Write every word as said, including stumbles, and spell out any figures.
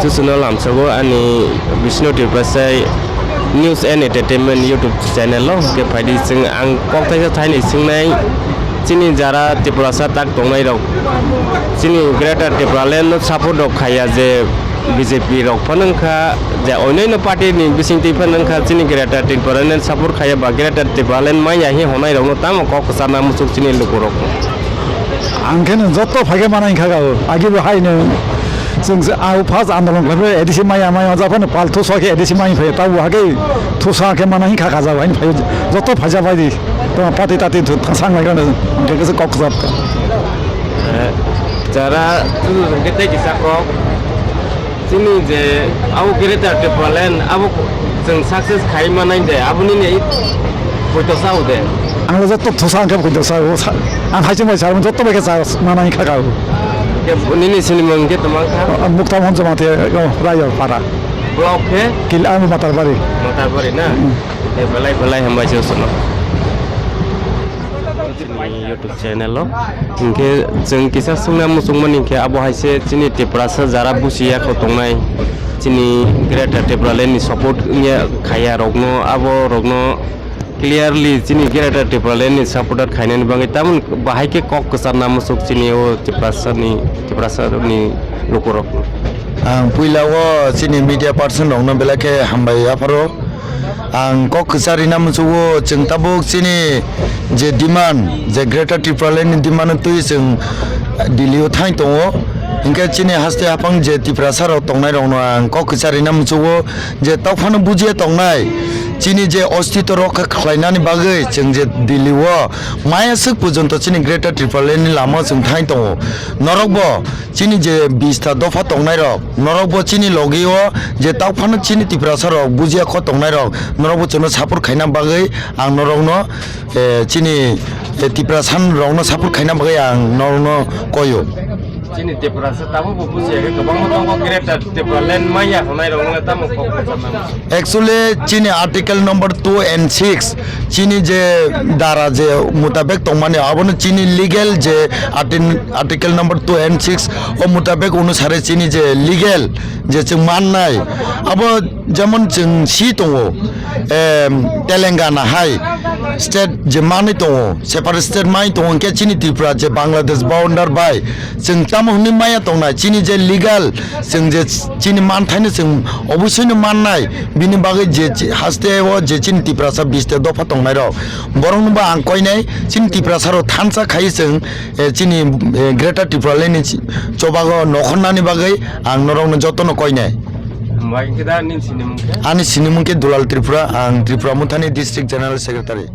Chuchuno lamsogo ani Bishnu Tiprasa News and Entertainment YouTube channel o. Hwnkhe phaidi chwng ang kok thaisa thaini swngnai, chini jara Tiprasa tak tongnai rok, chini Greater Tipraland no support rok khaiya je B J P rok phano wngkha, je onyoino party ni bisingtwi phano wngkha, chini Greater Tipraland support khaiya ba Greater Tipraland manya hi honai rokno tamo kok kwcharna muchuk chini lukurok. Ang khe nwng joto phaikhe mana hinkha ga o. Agi bo hai nwng chwng se ang first andolon khlai phai A D C maya maya ja phano pal thusa khe A D C mai phai ta bo hake thusa khe mana hinkha ga ja hai phai joto phaija bai di. To pati tati thu thang lai gana ang khe kok kwchar ta. Eh, jara tu hwnkhe tei kisa kok. Chini je abo Greater Tipraland abo chwng success khai manai de, abo nini poito sao de? Ang le joto thusa ang khe poito sao, sa-, ang hai chumai sao, joto bai khe sa manai kha kha. Ke nini sinimung ke tama kha? Ang Mukta Mohan Jamatia, oh, Rayapara. Block ke? Kil ang Matarbari. Matarbari na? Hmm. Ke belai belai hambai se sono. Chini YouTube channel o. Hinkhe chwng kisa swngna muchungmani hinkhe abo hai se chini Tiprasa jara busi yakhao tongnai, chini Greater Tipraland ni support wngya khaiya rokno, abo rokno clearly chini Greater Tipraland ni supporter khainani bagwi tamoni bahai khe kok kwcharna muchuk chini o Tiprasa ni, Tiprasa ni lukurok. Ang puila o chini media person rokno belai khe hambai yapharo. Ang kok kwcharina muchungo, chwng tabuk chini je demand, je Greater Tipraland ni demand no twi chwng Delhi o thang tongo. Hinkhe chini haste haphang je Tiprasa rok tongnai rokno ang kok kwcharina muchungo, je tokphano bujiya tongnai, chini je ostito rokha khlainani bagwi chwng je Delhi o maya swk porjonto chini Greater Tipraland ni lama chwng thang tongo. Norok bo chini je bista dopha tongnai rok, norok bo chini logi o je tokphano chini Tiprasa rok bujiya kho tongnai rok, norok bo chwngno support khaina bagwi ang norokno, eh, chini, eh, Tiprasa rokno support khaina bagwi ang norokno koyo. Chini Tiprasa tabuk bo bujiya khe kwbangma tongo, Greater Tipraland manya hwnai rokno tamo kok kwcharnai. Actually, chini article number two and six, chini je dara je mutabek tongmani, abono chini legal je artin-, article number two and six o mutabek onusare chini je legal je chwng mannai, abo jemon chwng si tongo, em, Telangana hai state je manwi tongo, separate state manwi tongo, hinkhe chini Tripura je Bangladesh border bai chwng tamo hwnwi maya tongnai, chini je legal, chwng je chini manthaino chwng obosoino mannai, bini bagwi je chi-, haste o je chini Tiprasa biste dopha tongnairok, borokno bo ang koinai, chini Tiprasarok thansa khai chwng, eh, chini, eh, Greater Tipraland ni chi-, chobago nokhornani bagwi ang norokno jotono koinai. Bai, khe da nini sinimung khe? Ani sinimung khe Dulal Tripura, ang Tripura Mothani District General Secretary.